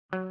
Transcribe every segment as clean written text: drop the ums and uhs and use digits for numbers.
Personnalité.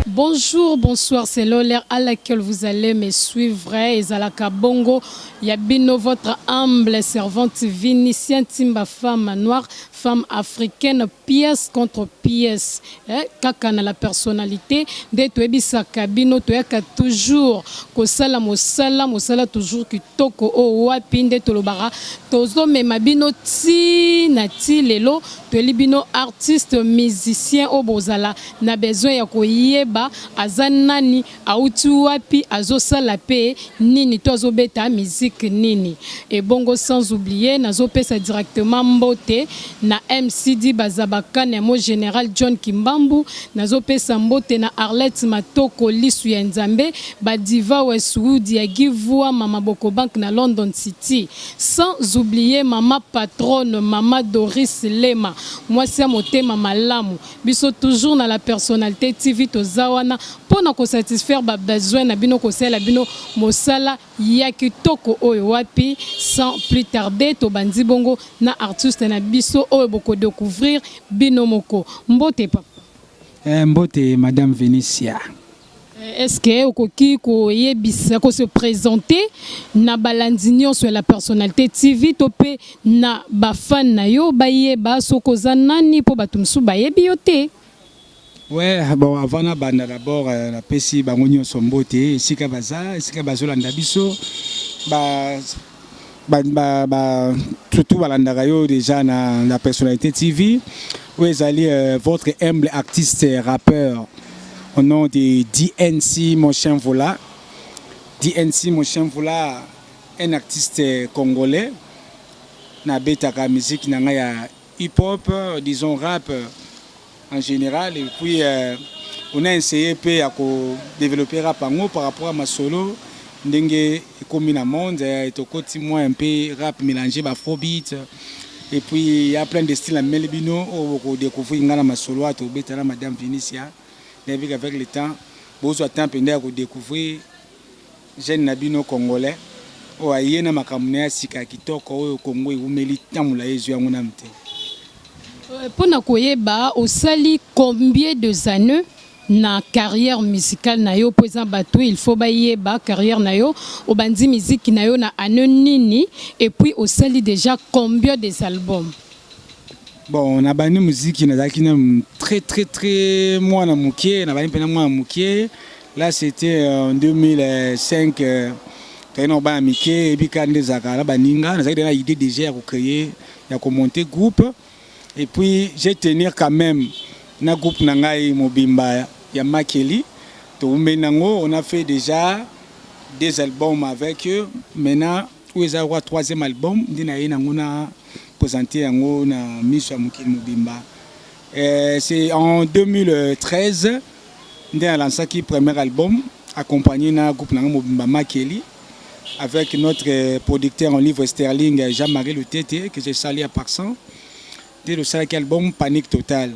Bonjour, bonsoir, c'est l'heure à laquelle vous allez me suivre. Ezalaka bongo, ya bino, votre humble servante Vinicien Timba, femme noire, femme africaine, pièce contre pièce. Eh, kaka na la personnalité, nde toyebisaka bino, toyaka toujours kosala mosala, mosala toujours kitoko oyo wapi nde tolobaka, tozomema bino ti na ti lelo, toyeli bino artiste musicien oyo bozala na besoin ya koyeba aza nani, auti wapi, azosala mpe nini to azobeta musique nini. Ebongo sans oublier, nazopesa directement mbote na MCD Bazabakane ya mo général John Kimbambu, nazopesa mbote na Arlette Matoko lisu ya Nzambe, badiva Westwood ya Givua, mama Bokobank na London City, sans oublier mama patronne, mama Doris Lema, mwasi ya motema malamu. Biso toujours na la personnalité TV, toza wana mpona kosatisfaire babesoin na bino, kosalela bino mosala ya kitoko oyo wapi. Sans plus tarder, tobandi bongo na artiste na biso oyo bokodécouvrir bino moko. Mbote, papa. Mbote, madame Venicia. Est-ce que okoki koyebisa, kose présenter na balandi nyonso ya la personnalité TV to mpe na bafan na yo, bayeba soki oza nani, mpo bato mosusu bayebi yo te? Ouais, bon, avant nabanda d'abord, napesi bango nyonso mbote esika baza, esika bazolanda biso, ba ba, ba, ba surtout balandaka yo déjà na la personnalité TV oyo ezali votre humble artiste rappeur au nom de DNC Mochin Vola. DNC Mochin Vola, un artiste congolais, nabetaka musique na ngai ya hip hop, disons rap en général, et puis on a essayé mpe ya kodévelopper rap yango par rapport à masolo ndenge ekomi na monde. Tokoti mwa un peu rap mélangé baafrobeat, et puis il y a plein de styles ameli bino oyo bokodécouvrir ngai na masolo oyo tobetala. Madame Vinicia, nayebi qu'avec le temps bozwa temps mpenza ya kodécouvrir jeune na bino congolais oyo aye na makambo na ya sika ya kitoko oyo Congo ewumeli ntango molai ezwi yango nanu te. Mpona koyeba, osali combien de années na carrière musicale na yo? Mpo eza bato, il faut bayeba carrière na yo. Obandi musique na yo na année nini et puis osali déjà combien des albums? Bon, nabandi muziki nazalaki na très très très mwana moke. Nabandi mpena mwana moke, là c'était en 2005. Toyei na bana mike, eyebi kaka nde ezalaka na baninga. Nazalaki na idée déjà ya kocréer, ya komonter groupe, et puis j'ai tenir quand même na groupe na ngai mobimba ya Makeli. Towumbeli nango, on a fait déjà des albums avec eux. Maintenant oyo eza kwa troisième album nde naye nango na présenter yango na miso ya mokili mobimba. C'est en 2013 nde nalansaki premier album accompagné na groupe na ngai mobimba Makeli, avec notre producteur en livre sterling Jean-Marie Lutete, que je salue en passant, nde tosalaki album Panique Totale.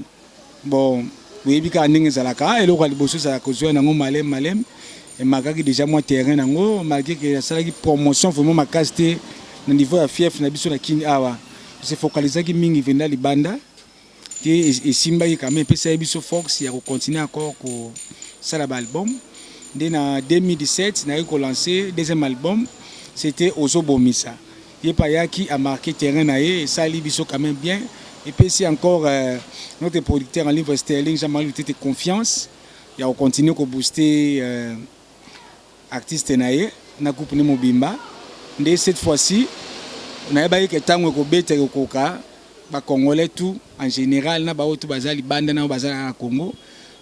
Bon, boyebi kaka ndenge ezalaka, eloko ya liboso ezalaka kozwa nango maleme maleme. Emakaki déjà mwa terrain nango, malgré ke asalaki promotion vraiment makasi te na niveau ya fief na biso na Kini awa, se focalisaki mingi venda libanda te. Esimbaki quand même, epesaki biso force ya kocontinue encore kosala baalbum. Nde na 2017 nayaki kolancer deuxième album, c'était Ozobomisa. Ye mpe ayaki amarqué terrain na ye, esali biso quand même bien, epesi encore notre producteur en livre sterling Jean-Marie Lutete confiance ya kocontinue kobooster artiste na ye na groupe ne mobimba. Nde cette fois-ci nayebaki ke ntango ekobeta, ekokoka, bacongolais tout en général na baoyo to baza libanda na oyo baza na Congo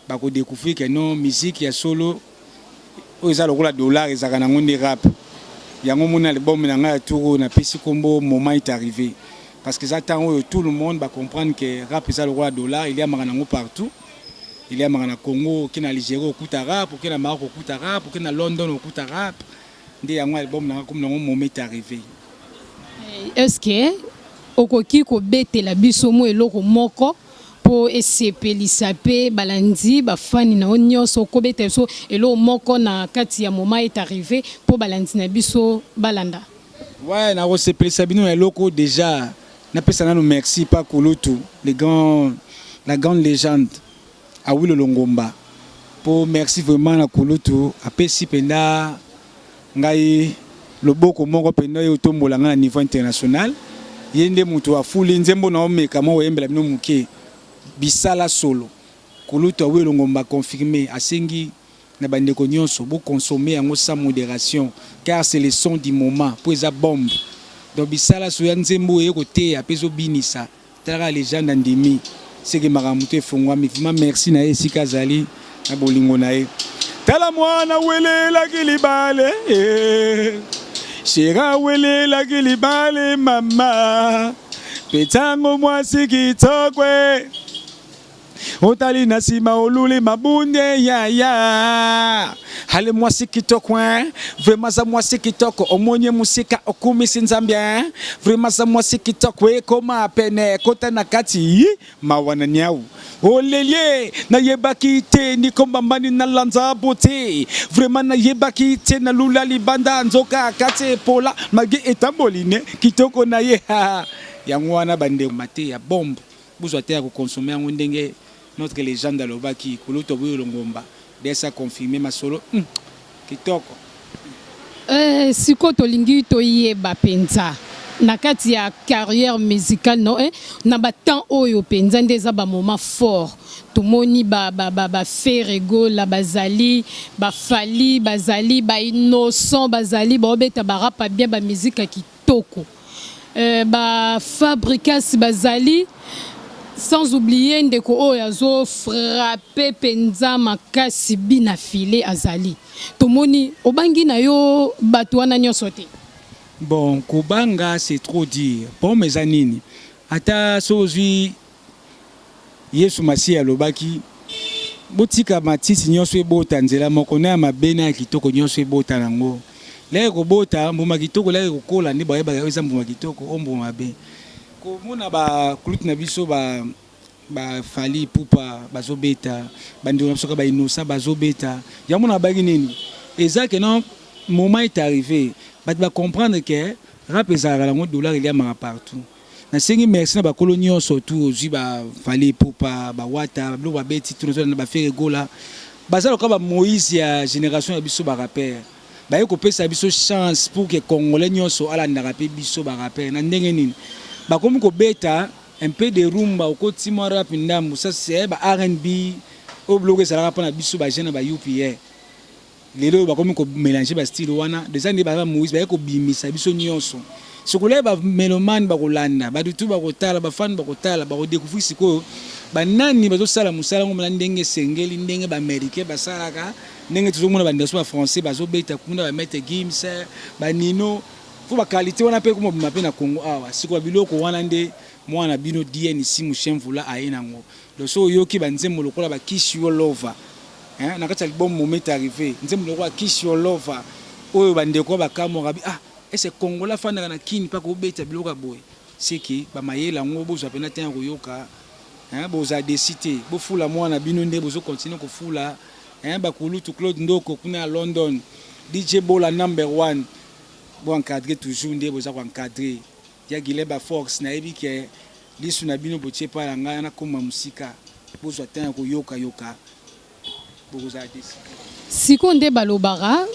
bakodécouvrir ke non, musique ya solo oyo eza lokola dollar ezalaka nango nde rap. Yango moni album na ngai ya tour oyo napesi nkombo Moment est arrivé, parce que eza ntango oyo tout le monde bacomprendre ke rap eza lokola dollar, eliamaka nango partout. Eliamaka na Congo, oke na Algérie okuta rap, oke na Maroc okuta rap, oke na London okuta rap. Nde yango album na ngai komi nango Moment est arrivé. Est ce que okoki kobetela biso mo eloko moko? mpo esepelisa mpe balandi, bafani na yo nyonso. Okobeta biso eloko moko na kati ya Moment est arrivé mpo balandi na biso balanda. Ouais, nakosepelisa bino na eloko. Déjà napesa nano merci pa kulutu, le grand, la grande légende Awilo Longomba, mpo merci vraiment na kulutu, apesi mpenza ngai loboko moko mpenza oyo otombola ngai na niveau international. Ye nde moto afuli nzembo na omeka mwa oyembela bino moke, Bisala Solo. Kulutu Awilo Longomba confirmé, asengi na bandeko nyonso boconsommer yango sans modération, car c'est le son du moment, mpo eza bombe. Donc Bisala Solo ya nzembo eye koteya mpe ezobinisa. Talaka, légende andimi seke makambo te efungwami. Vraiment merci na ye esika azali na bolingo na ye. Tala mwana welelaki libale, shera welelaki libale, mama mpe ntango mwasi kitokwe otali na nsima oluli mabunde yaya ale mwasi kitoko, vraiment aza mwasi kitoko. Omoni mosika okumisi Nzambe, vraiment aza mwasi kitoko. Ekoma pene ekota na kati, mawa na niau olelie. Nayebaki te nikombambani nalanza bote, vraiment nayebaki te nalula libanda, nzoka kati epola mage etamboli ne kitoko na ye. Yango wana bandeko mate ya bombe, bozwa te ya koconsommer yango ndenge notre légende alobaki, kulutu Awilo Longomba desa confirme masolo kitoko. Sikoyo tolingi toyeba mpenza na kati ya carrière musicale no, na batemps oyo mpenza nde eza bamoment fort. Tomoni baFerre Gola bazali, baFally bazali, baInnocent bazali, baobeta barap bien, bamusique ya kitoko, baFabregas bazali, sans oublier ndeko oyo azofrapper mpenza makasi, Bina File azali. Tomoni obangi na yo bato wana nyonso te? Bon, kobanga, c'est trop dire. Pome eza nini? Ata so ozwi Yesu Masiya alobaki: botika matiti nyonso ebota nzela moko, na ya mabe na ya kitoko, nyonso ebota nango. Leke kobota mbuma kitoko, leke kokola nde bayebaka eza mbuma kitoko o mbuma mabe. Komona bakulutu na biso ba baFally Ipupa bazobeta, bandeko na biso kaka baInnocent bazobeta, yango na baki nini? Eza ke non, moment est arrivé, bato bacomprendre ke rap ezalaka nango dollar, eliamaka partout. Nasengi merci na bakolo nyonso tu ozwi, baFally Ipupa, bawata biloko babeti tu na baFerre Gola, baza lokola baMoïse ya génération ya biso barappeurs. Baye kopesa biso chance pour que Congolais nyonso alandaka mpe biso barappeurs na ndenge nini bakomi kobeta un peu de rumba, okoti mwa rap ndambu. Ça c'est ba R&B oyo biloko ezalaka mpona biso bajeune na ba UPR. Lelo oyo bakomi komélanger bastyle wana déjà, nde baza Moïse, baye kobimisa biso nyonso. Sikoyo bamélomane bakolanda, badutu bakotala, bafani bakotala, bakodécouvrir sikoyo banani bazosala mosala yango na ndenge esengeli, ndenge baaméricain basalaka, ndenge tozomona bandeko bafrançais bazobeta kuna, baMaître Gims, banino fo baqualité wana mpe komobima mpe na Congo awa. Sikoyo biloko wana nde mwana bino DNC Mushemvula aye nango. Donc so oyoki banzembo lokola baKiss Yo Lova na kati ya album Moment arrivé, nzembo lokola Kiss Yo Lova oyo bandeko bakamwaka bi: ah, ese Congolais afandaka na Kini mpa kobeta biloko ya boye? Seke bamayele yango bozwa mpena te ya koyoka, bozala déçus te. Bofula mwana bino nde bozocontinuer kofula bakulutu Claude Ndoko kuna ya London, DJ Bola number one, boencadrer toujours nde boza koencadrer ya Gile Baforce. Nayebi ke lisu na bino botie epai na ngai nakóma mosika, bozwa te ya koyokayoka, bokozala déçus. Sikoyo nde balobaka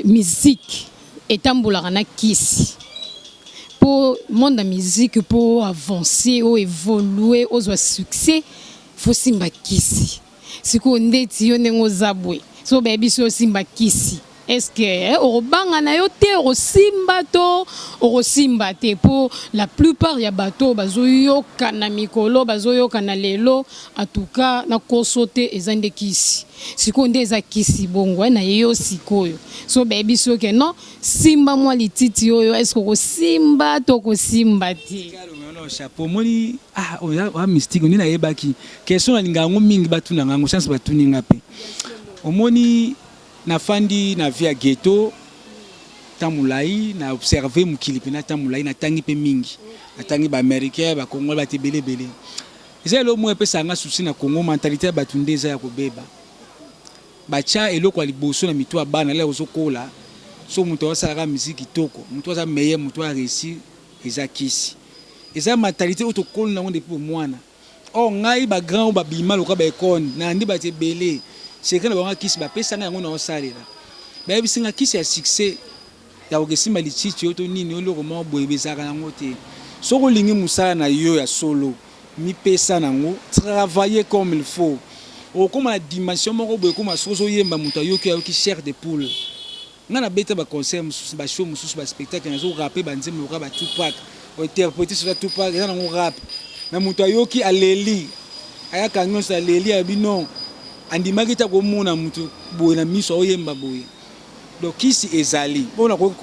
musique etambolaka na kisi mpo monde ya musique mpo avancer, o évoluer, ozwa succès, faut simba kisi. Sikoyo ndeti yo ndenge oza boye, so bayebi so osimba kisi, est-ce que okobanga na yo te, okosimba to okosimba te? Mpo la plupart ya bato bazoyoka na mikolo, bazoyoka na lelo, en tout cas nakoso te, eza nde kisi. Sikoyo nde eza kisi bongo na ye yo sikoyo, so bayebi soki non, simba mwa lititi oyo, est-ce okosimba to okosimba te? Chapeau, omoni, ah, oya mystique nde nayebaki question. Nalinga yango mingi, batunanga yango, chance batuninga mpe. Omoni, nafandi na vie ya ghetto ntan molai, na observe mokili mpena ntan molai, natangi mpe mingi, natangi baaméricain, bacongolais, bato ebele ebele. Eza eloko moko epesaka nga souci na Congo, mentalite ya batu nde eza ya kobeba. Batia eloko ya liboso na mitu ya bana lere ozo kola, soki mutu azo sala kaka musique kitoko, mutu aza meilleur, mutu a reussir eza kisi. Eza mentalite oyo tokoli nango depuis bomwana. Or ngai ba grand oyo ba bima lokola ba econe, nalandi batu ebele, secret na bango ya kisi bapesa ngai yango nazo salela. Bayebisi nga kisi ya succès ya kokesimba lititi oyo to nini eloko moko boye ezalaka nango te. Soki olingi musala na yo ya solo, mipesa nango, travailler comme il faut. Okokoma na dimension moko boye ekoma soki ozo yemba mutu ayoki yo ayoki chair de poule. Nga na beta ba concert mususu, ba show mususu, ba spectacle nazo rapper ba nzembo lokola ba Tupac, o interpreter soki Tupac eza nango rap mais mutu ayoki aleli, ayaka nionso aleli alobi non andimaki te akomona mutu boye na misu aoyemba boye. Donc kisi ezali oyo nakoki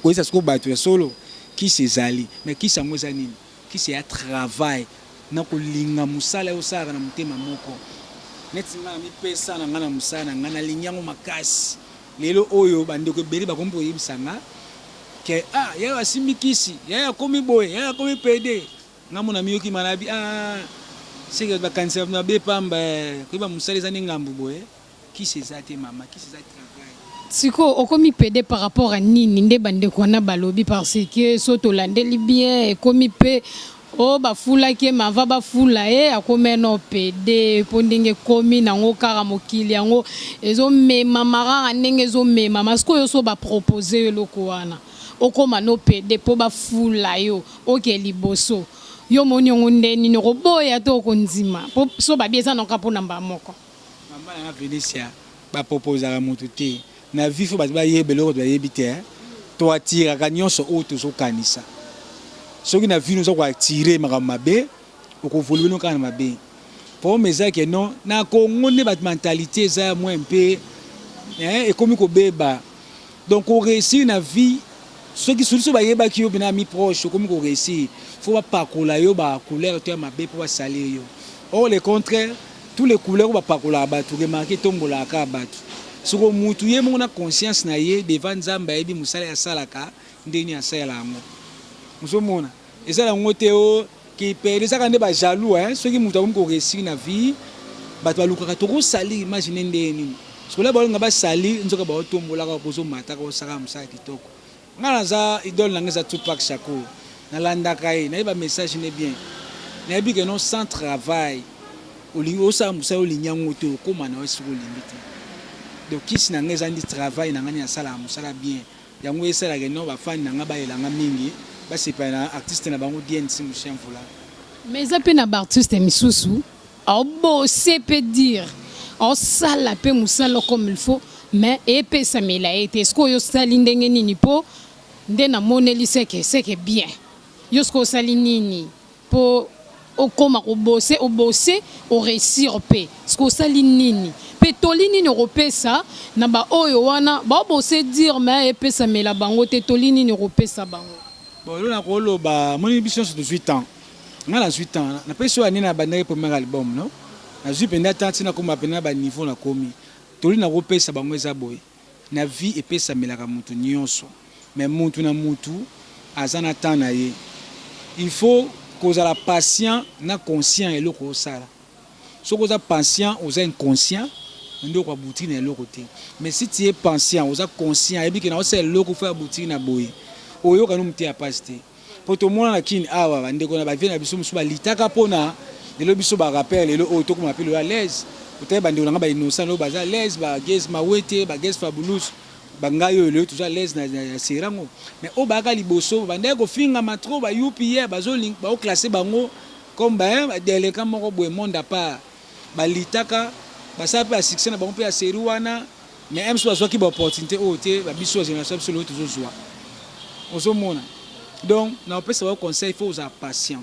koyebisa sikoyo batu ya solo kisi ezali mais kisi yango eza nini? Kisi ya travail na kolinga musala yo osalaka na motema moko neti nga na mipesa na nga na musala na nga nalingi yango makasi lelo oyo ba ndeko ebele bakomi koyebisa nga ke ah yayo asimbi kisi yayo akomi boye yayo akomi pede nga mona miyoki malabi ah seke bakanisaka mabe pamba eh koyeba musala eza nde ngambu boye. Kisi eza te mama, kisi eza travail. Sikoyo okomi pede par rapport à nini nde ba ndeko wana balobi parce que soki tolandeli bien ekomi pe oh bafulaki ye mais avant bafula ye akomi no pede po ndenge ekomi nango kaka mokili yango ezo memama kaka ndenge ezo memama sikoyo soki ba proposer yo eloko wana okoma no pede po bafula yo oke liboso yo omoni yango nde nini okoboya to okondima po soki babi eza nango kaka pona mbala moko. Mama na nga Venicia ba proposaka mutu te na vie faut batu bayeba eloko batu bayebi te hein to attiraka nionso oyo tozo kanisa soki na vie oza ko attirer makambo mabe oko evoluer no kaka na mabe problème eza ke non na Congo nde batu mentalite eza ya moins mpe hein ekomi kobeba donc ko reussir na vie soki surtout soki bayebaki yo pena ami proche okomi ko reussir faut bapakola yo ba couleur to ya mabe po ba salir yo or le contraire Tous les couleurs oyo ba pakolaka batu remarque etombolaka kaka batu sikoyo mutu ye moko na conscience na ye devant nzambe ayebi musala ye asalaka ndenge nini asalelaka yango ozo mona eza na ngo te oh ki pede eza kaka nde ba jaloux hein soki mutu akomi ko reussir na vie batu balukaka toko salir image ne ndenge nini sikoyo balinga ba salir nzoka bao tombolaka bozo mataka osaka musala kitoko Nga naza idole na nga eza Tupac Shakur na landaka ye nayebi ba message ne bien nayebi que non sans travail olingi osala musala olingi yango te okoma na yo esika olingi te donc kisi na nga eza ndi travail na nga nde nasalaka musala bien yango esala que non ba fan na nga bayela nga mingi basepela na artiste na bango DNC Mushiamvula. Mais eza pe na ba artiste misusu Ao bosser pe dire ao sala pe musala comme il faut mais epesamela ye te sikoyo yo osali ndenge nini po nde na moneli seke seke bien yo sikoyo osali nini po okoma ko bosser o bosser o reussir pe sikoyo osali nini pe toli nini okopesa na ba oyo wana bao bosser dire mais epesamela bango te toli nini okopesa bango. Bon eloko nakoloba omoni biso nionso tozui temps Nga nazui temps napesi yo annee na bandaki premier album non nazui penza temps ti nakoma penza ba niveau nakomi toli nako pesa bango eza boye na vie epesamelaka mutu nioso mais mutu na mutu aza na temps na ye il faut kozala patient na conscient ya eloko osala soki oza patient oza inconscient nde oko aboutir na eloko te mais si tu es patient oza conscient oyebi ke nazo sala eloko faut aboutir na boye oyoka no mutu ya pasi te. Po tomona na kin awa ba ndeko na ba vieux na biso mosusu ba litaka pona lelo biso ba rappeur lelo oyo tokoma pe lelo à l'aise otali ba ndeko na nga ba innocent lelo baza à l'aise ba gaz mawete ba gaz fabulous ba ngai oyo lelo toza à l'aise na na serie yango mais oyo bayaka liboso ba bandaki kofingama trop ba youpi bazo bao classer bango comme ba ba delinquant moko boye monde à part ba litaka basala pe ba succès na bango pe ya serie wana Mais heure mosusu bazwaki ba opportunite oyo te ba biso ya generation na biso lelo tozo zwa ozo mona donc nako pesa bango conseil faut ozala patient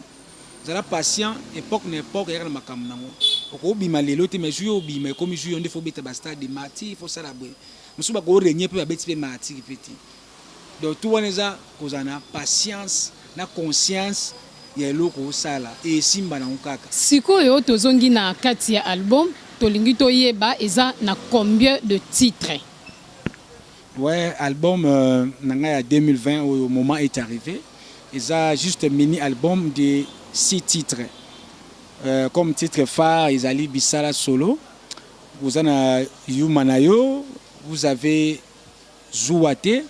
zala patient epoque na epoque eyaka na makambo nango oko bima lelo te mais jour yo obima ekomi jour yo nde faut obeta ba stade de martyr faut osala boye mosusu bako regner pe babeti pe martyr pe te donc tout wana eza kozala na patience na conscience ya eloko osala et esimba nango kaka. Sikoyo tozongi na kati ya album tolingi toyeba eza na combien de titres? Ouais album na nga ya 2020 oyo moment est arrive eza juste mini album de 6 titres. Comme titre phare ezali Bisala Solo, oza na Yuma na yo, vous avez Zuwa te,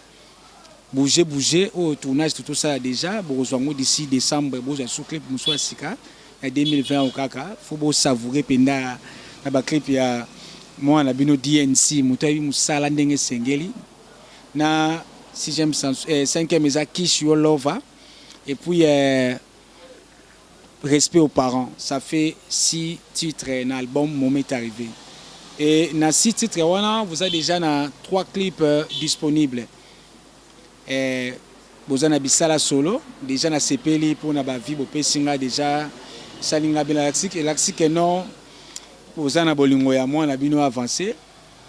Bouger Bouger oyo tournage totosala déjà, bokozwa yango d'ici décembre, bozwa sous clip mosusu ya sika ya 2020 oyo kaka fo bosavourer mpenza na baclip ya mwana na bino DNC, moto ayebi mosala ndenge esengeli. Na 6e, 5e eza Kish Your Lover et puis Respect aux parents. Ça fait six titres na album Moment est arrivé. Et na six titres wana, vous avez déjà na trois clips disponibles. Boza na Bisala Solo, déjà na sepeli mpona bavues bopesi nga déjà, esalinga bien, elakisi ke non, boza na bolingo ya mwana bino avancé.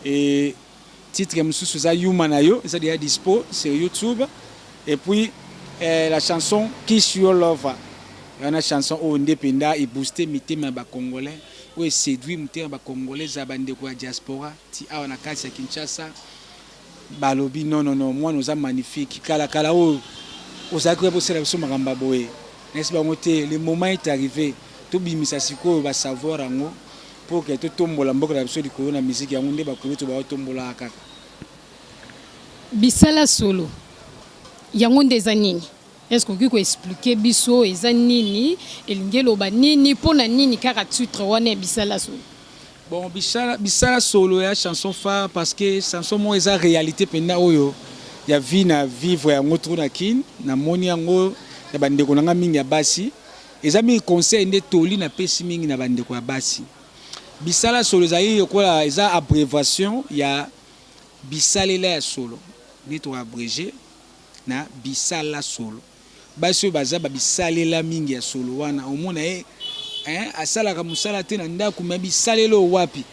Et titre mosusu eza Yuma na yo, eza déjà dispo sur YouTube. Et puis la chanson Kiss Your Lover, wana chanson oyo nde mpenza ebooste mitema ya bacongolais, oyo eséduit motema ya bacongolais, eza bandeko ya diaspora ti awa na kati ya Kinshasa. Balobi: "Non, non, non, mwana oza magnifique, kalakala oyo ozalaki koya bosala biso makambo ya boye." Nayesi bango te, le moment est arrivé, tobimisa sikoyo basavoir yango mpo ke totombola mboka na biso likolo na misiki. Yango nde bakolo to baotombolaka kaka. Bisala Solo yango nde eza nini? Est ce que okoki koexpliquer biso eza nini, elingi eloba nini, mpo na nini kaka titre wana ya Bisala Solo? Bon, Bisala Solo ya chanson phare parce que chanson moko eza réalité mpenza oyo ya vie na vivre yango trop na Kine. Namoni yango ya bandeko na nga mingi ya basi, eza mingi conseil nde toli napesi mingi na bandeko ya basi. Bisala Solo ezali lokola eza abréviation ya bisalela ya solo, nde toabrégé na Bisala Solo. Basi oyo baza babisalela mingi ya solo wana, omona ye asalaka mosala te na ndako, me bisalela oyo wapi,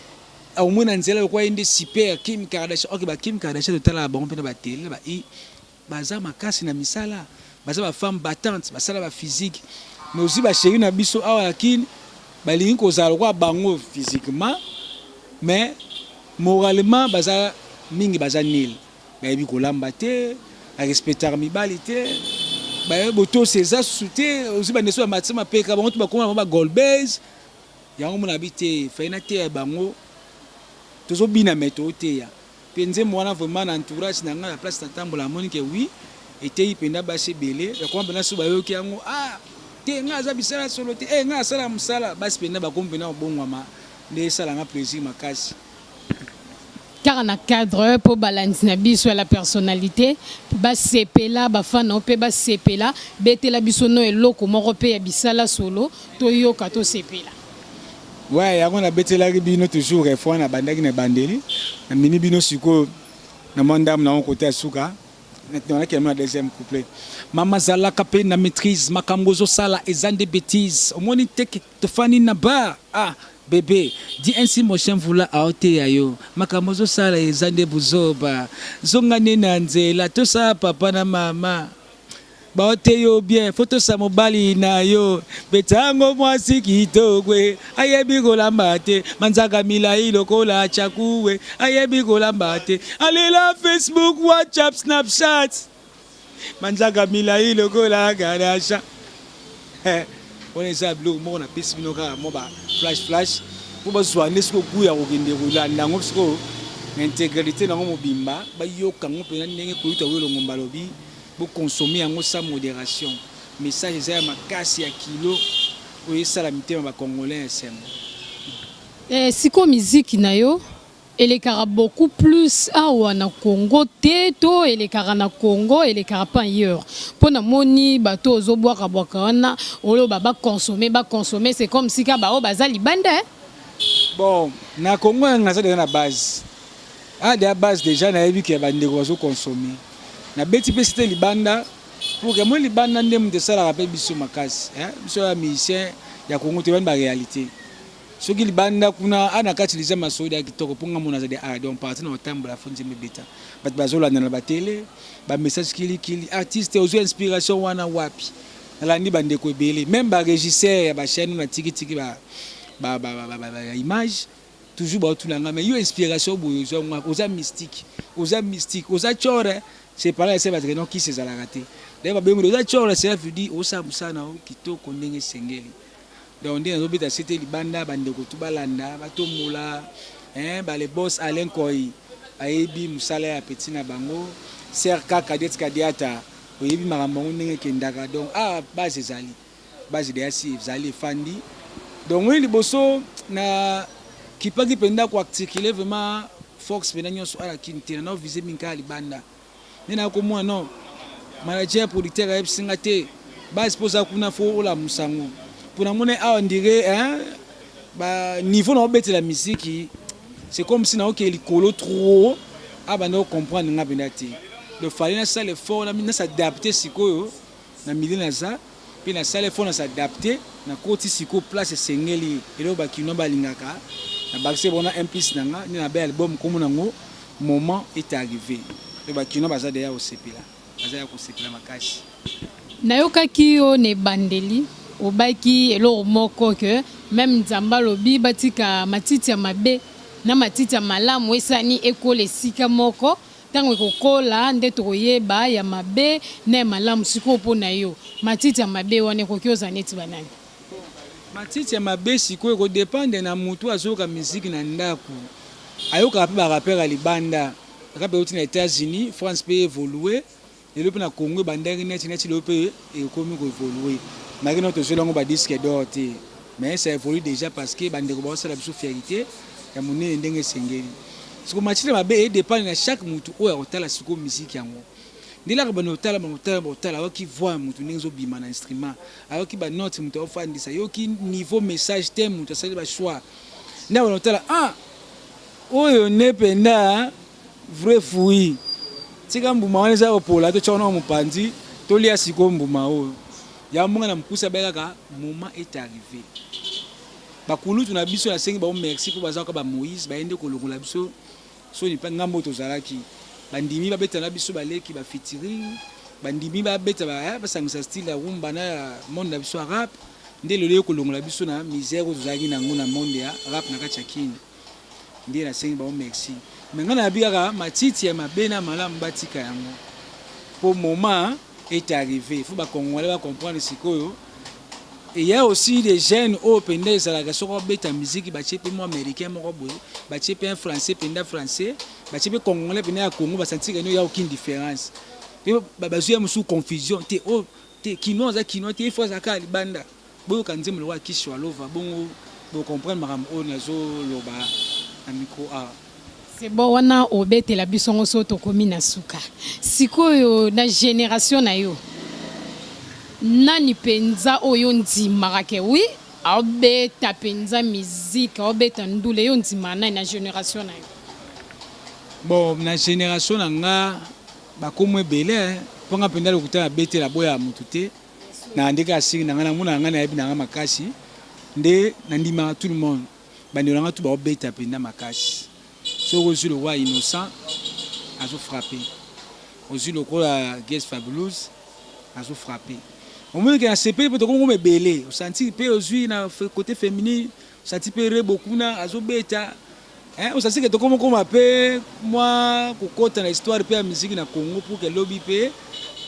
omona nzela lokola ye nde super Kim Kardashian. Ok, ba Kim Kardashian totalaka bango mpe na batele ba baza makasi na misala, baza bafemme battante, basala baphysique. Mais aussi bachéri na biso awa na Kini balingi kozala lokola bango physiquement, mais moralement baza mingi baza nil, bayebi kolamba te, barespectaka mibali te, bayebi botosi eza susu te. Ozwi bandeso ya matisa mapeka bango to bakoma bango bagolbase. Yango mona bi te fai na teya bango, tozobina me toteya mpe nzembo wana. Vraiment, na entourage na ngai, na place natambola, amoni ke oui, eteyi mpenza basi ebele. Bakoma mpenza so bayoki yango: "Ah te, ngai aza bisala solo te, eh, ngai asala mosala." Basi mpenza bakomi mpenza kobongwama, nde esalanga plaisir makasi. Kaka na cadre mpo balandi na biso ya la personnalité basepela, bafana mpe basepela, betela biso no eloko moko mpe ya Bisala Solo, toyoka, tosepela. Ouais, yango nabetelaki bino toujours refrain, nabandaki na ebandeli, namini bino sikoyo na mwa ndambo nango kote ya suka, nakende na deuxième couplet. Mama, zalaka mpe na maîtrise, makambo ozosala eza nde bétise. Omoni teke tofani na bar, ah bébé, di ainsi mon mvula aoteya yo, makambo ozosala eza nde buzoba. Zonga nde na nzela, tosala papa na mama baote yo bien, fo tosa mobali na yo. Betango mwasi kitokwe, ayebi kolamba te, manzaka milai lokola chakuwe, ayebi kolamba te, alela Facebook, WhatsApp, Snapchat, manzaka milai lokola gadasha. Wana eza biloko moko napesi bino kaka mwa ba flash flash mpo bazwa nde sikoyo goût ya kokende kolanda yango sikoyo na intégralité nango mobimba, bayoka yango mpenza ndenge koyuta oyo elongo balobi boconsommer yango sans modération. Message eza ya makasi ya kilo oyo esala mitema bacongolais ya esengo. Sikoyo miziki na yo elekaka beaucoup plus awa na Congo te, to elekaka na Congo, elekaka pa ailleurs? Mpo namoni bato ozobwakabwaka wana, oloba baconsommer, baconsommer, c'est comme sika baoyo baza libanda, eh? Bon, na Congo yanga naza deja na base a deja base déjà, nayebi ke bandeko bazoconsommer. Nabeti mpe site libanda pour ke moi libanda nde moto esalaka mpe biso makasi, eh? Biso ya musicien ya Congo toyebani baréalité. Soki libanda kuna a na kati liza masolo ya kitoko mpo nga mona aza de art, donc parti na kotambola fo nzembe ebeta, bato bazolanda na batele, bamessage kilikili: "Artiste, ozwi inspiration wana wapi?" Nalandi bandeko ebele, même barégisseur ya bachaîne na tikitiki ba image, toujours baotuna nga: "Mais yo, inspiration boye ozwa yango? Oza mystique, oza mystique, oza tsore." C'est par là ese bato non kisi ezalaka te. D'ailleurs babengi oza tsore, cela veut dire osala mosala na yo kitoko ndenge esengeli. Donc nde nazobeta sete libanda, bandeko tu balanda, batombola hein, ba le boss Alain Nkoy ayebi mosala ya petit na bango, Sœur Kaka Diet Kadiata oyebi makambo yango ndenge ekendaka. Donc awa base ezali, base deja si ezali efandi. Donc oye liboso na kipaki mpenza ko articuler vraiment force mpenza nyonso ala Kin te, na viser mingi kaka libanda. Nde naya komona non manager producteur ayebisi nga te base mpo oza kuna fo olamusa yango mpo namoni awa ndire hein, ba niveau na obetela miziki c'est comme si naokee likolo trop abanda kocomprendre nga mpenza te. Donc fallait nasala effort na s'adapter sikoyo na milieu naza mpe nasala effort na s'adapter, nakoti sikoyo place esengeli eloko bakinois balingaka, nabakisi bona un plus na nga nde nabe album komona yango Moment est arrive donc ba kinois baza dejà kosepela, baza ya kosepela makasi. Nayokaki yo na ebandeli obaki eloko moko que meme Nzambe alobi batika matiti ya mabe na matiti ya malamu esani ekola esika moko tango ekokola nde tokoyeba ya mabe na ya malamu sikoyo po na yo matiti ya mabe wana ekoki ozala neti ba nani? Matiti ya mabe sikoyo eko dependre na mutu azoyoka musique na ndaku ayokaka pe ba rappeur ya libanda rap ewuti na Etats Unis France pe evolue lelo pe na Congo ebandaki neti neti lelo pe ekomi ko evolue malgre nanu tozweli yango ba disque d'or te mais ça evolue dejà parce que ba ndeko bazosala biso fierite ya munene ndenge esengeli sikoyo matiti ya mabe e dependre na chaque mutu oyo akotala sikoyo musique yango. Nde laka banda kotala banda kotala banda kotala ayoki voix ya mutu ndenge ezo bima na instrument ayoki ba notes mutu aofandisa ayoki niveau message te mutu asali ba choix nde abanda kotala ah oyo nde penda vrai fruit tika mbuma wana eza kopola totia wana mopanzi tolia sikoyo mbuma oyo ya mbonga na mokuse abe kaka moment est arrivé bakulutu na biso nasengi bango merci mpo baza kaka ba Moïse baye nde kolongola biso Soni pe ngambo tozalaki ba ndimi ba beta na biso ba leki ba featuring ba ndimi ba beta ba sangisa style ya rumba na ya monde na biso ya rap nde lelo eye kolongola biso na misère oyo tozalaki na yango na monde ya rap na kati ya kin nde na sengi bango merci mais nga nayebi kaka matiti ya mabe na malamu batika yango po moment est arrive faut ba congolais ba comprendre sikoyo Et ya aussi des jeunes oyo penda ezalaka soki obeta musique batie pe mwa américain moko boye, batie pe un français penda français, batie pe congolais penda ya Congo, basentir que no ya aucune différence. Pe bazwi ya mosusu confusion te oyo te kinois aza kinois te, il faut azala kaka libanda. Boyoka nzembo lokola Kishi wa Lova bongo bo comprendre makambo oyo nazo loba na micro awa. C'est bon wana obetela biso ngo so tokomi na suka. Sikoyo na generation na yo nani penza oyo ondimaka ke oui aobeta penza musique aobeta ndule yo ondimaka nani na generation na yo? Bon na generation na nga bakomo ebele hein po nga penza lokuta na betela boyaka mutu te na ndenge asiri na nga na monaka nga nayebi na nga makasi nde na ndimaka tout le monde. Bandeko na nga tout bao beta penza makasi soki ozui lokola innocent azo frappe ozui lokola guest fabulous azo frappe omoni ke na sepeli po tokomi koma ebele osanti pe ozui na cote feminine osanti pe rebo kuna azo beta hein osanti ke tokomi koma pe mwa kokota na histoire pe ya musique na Congo pour que lobi pe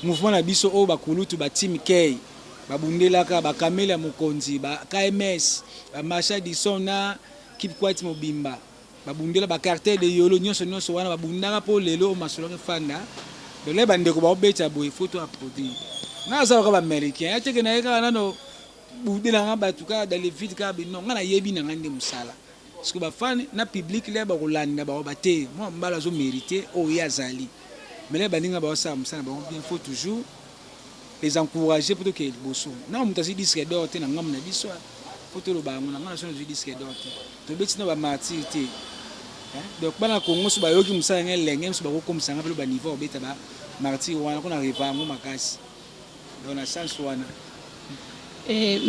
mouvement na biso oyo bakulutu ba team Key Ba bundelaka ba Camelia Mokonzi, ba KMS, ba Marshall Dixon na Keep Quiet mobimba. Ba bundela ba Cartel de Yolo nionso nionso wana ba bundaka po lelo oyo masolo yango efanda. Donc lelo ba ndeko bao beta boye faut to applaudir. Nga naza lokola ba Americain, ya te ke naye kaka nano budela nga batu kaka dans le vide kaka boye non, nga nayebi na nga nde musala. Parce que ba fans na public lelo bako landa bako ba te mwana mobali azo merite oyo ye azali. Mais lelo baninga bao sala musala na bango bien faut toujours les encourager po tokende liboso. Nanu mutu azui disque d'or te na ngambo na biso po toloba yango na nga na biso nazui disque d'or te. Tobeti na ba martyrs te. Donc bana Congo soki bayoki musala nga elenge misu bakokomisa nga pe ba niveau ya kobeta ba martyrs wana po na reva yango makasi. Donc na sens wana.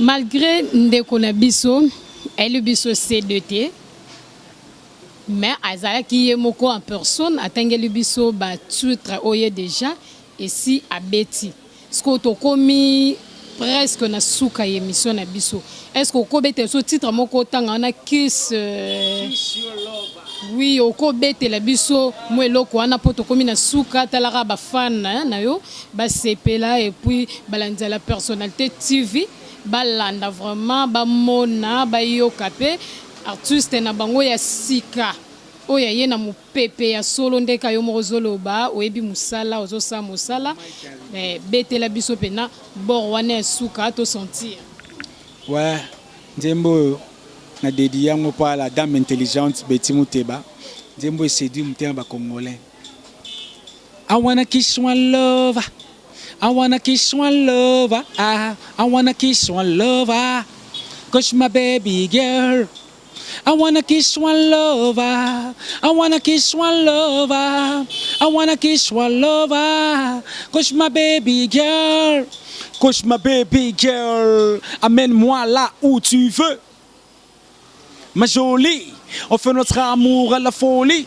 Malgre ndeko na biso ayeli biso C2 te mais azalaki ye moko en personne atangeli biso ba titres oyo ye dejà Esi abeti. Sikoyo tokomi presque na suka ya emission na biso. Est ce que oko betela biso titre moko otanga wana kiss Oui, oko betela biso mwa eloko wana po tokomi na suka tala kaka ba fan na yo ba sepela et puis balandi ya la personnalite TV. Balanda vraiment bamona bayoka pe artiste na bango ya sika oyo aye na mupepe ya solo nde ka yo moko ozoloba oyebi musala ozosala mosala eh, betela biso pena bord wana ya suka to sentir. Ouais nzembo oyo na dedie yango pa la dame intelligente Betty Muteba nzembo e seduire motema ba congolais I wanna kiss one lover I wanna kiss one lover ah, I wanna kiss one lover Cause my baby girl I wanna kiss one lover I wanna kiss one lover I wanna kiss one lover Cause my baby girl Cause my baby girl Amène-moi là où tu veux Ma jolie, on fait notre amour à la folie.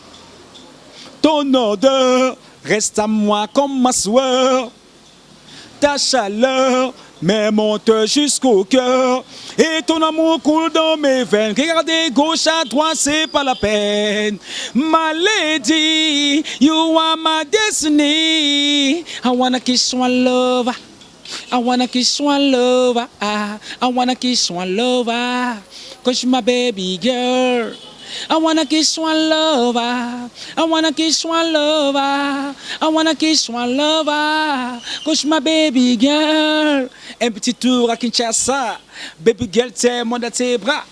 Ton odeur reste à moi comme ma sueur. Ta chaleur me monte jusqu'au cœur. Et ton amour coule dans mes veines. Regardez gauche à droite, c'est pas la peine. Ma lady, you are my destiny. I wanna kiss one lover. I wanna kiss one lover. I wanna kiss one lover. Cause you my baby girl. I wanna kiss one lover. I wanna kiss one lover. I wanna kiss one lover. Cause you my baby girl. Un petit tour à Kinshasa. Baby girl, tiens-moi dans tes bras.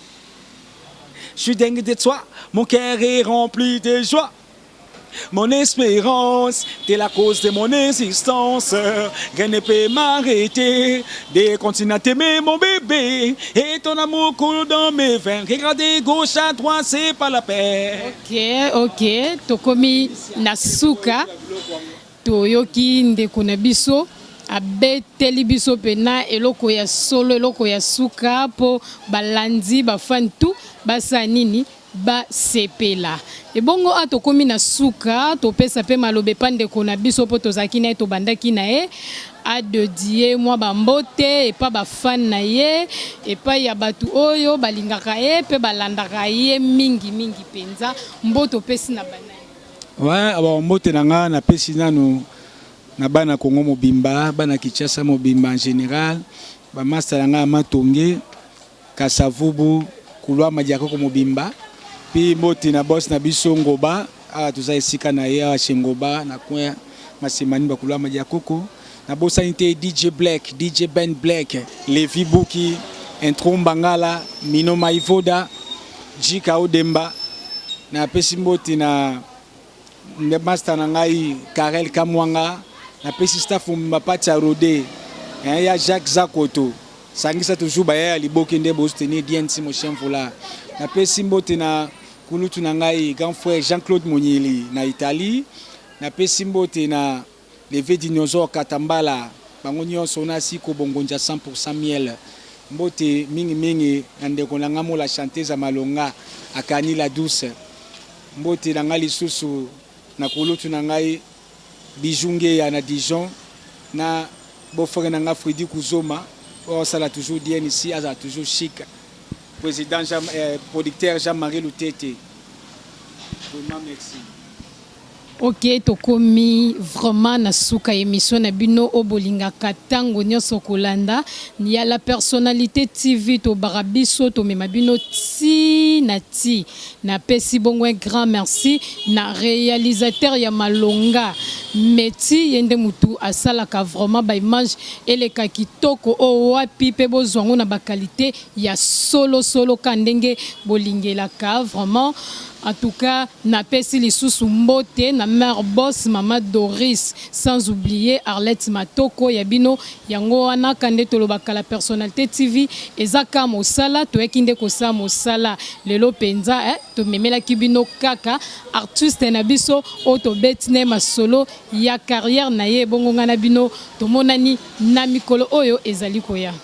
Je suis dingue de toi. Mon cœur est rempli de joie. Mon espérance, t'es la cause de mon existence. Rien ne peut m'arrêter de continuer à t'aimer, mon bébé. Et ton amour coule dans mes veines. Regardez gauche à droite, c'est pas la peine. Ok, tokomi na suka toyoki ndeko na biso abeteli biso pena eloko ya solo eloko ya suka mpo balandi bafani tu basala nini basepela ebongo a tokomi na suka topesa mpe maloba epa ndeko na biso mpo tozalaki na ye tobandaki na ye adedie mwa bambote epa bafani na ye epai ya bato oyo balingaka ye mpe balandaka ye mingimingi mpenza mbote opesi na bana. Ouais, bon, mbote na nga napesi nanu na bana Congo mobimba, bana Kinshasa mobimba en général, bamasta na nga ya Matonge, Kasavubu, Kulwa Madiakoko mobimba, puis mbote na boss na biso Ngoba, awa toza esika na ye awa chez Ngoba na coin Masemani bakulwa Madiakoko. Nabosani te DJ Black, DJ Ben Black, Levi Buki, Intro Mbangala, Mino Maivoda, Jika Odemba. Napesi mbote na master na ngai Karel Kamwanga, napesi staff mobimba Pati ya Rode, ya Jacques Zakoto. Sangisa toujours baya ya liboke nde bosoutenir DNC Mochien Mvula. Napesi mbote na kulutu na ngai grand frère Jean-Claude Monyeli na Italie. Napesi mbote na Leve Dinosaure Katambala, bango nyonso na Siko Bongonja 100% miel. Mbote mingi mingi na ndeko na nga Mola chanteuse ya Malonga Akani la douce. Mbote na nga lisusu na kulutu na ngai Bijou Ngeya na Dijon na beau frère na nga Fredy Kuzoma oyo asala toujours DNC azala toujours chic. President Jean, producteur Jean-Marie Lutete. Vraiment merci. Ok tokomi vraiment na suka ya emission na bino oyo bolingaka tango nionso kolanda ya la personnalite TV tobaka biso tomema bino ti na ti na pesi bongo un grand merci na realisateur ya malonga Metty ye nde mutu asalaka vraiment ba image eleka kitoko oyo wapi pe bozua ngo na ba qualite ya solo solo ka ndenge bolingelaka vraiment. En tout cas napesi lisusu mbote na mère boss mama Doris sans oublier Arlette Matoko ya bino yango wana ka nde tolobaka la personnalite TV eza ka mosala toyaki nde kosala mosala lelo penza eh tomemelaki bino kaka artiste na biso oyo tobeti naye masolo ya carrière naye ebongo nga na bino tomonani na mikolo oyo ezali koya.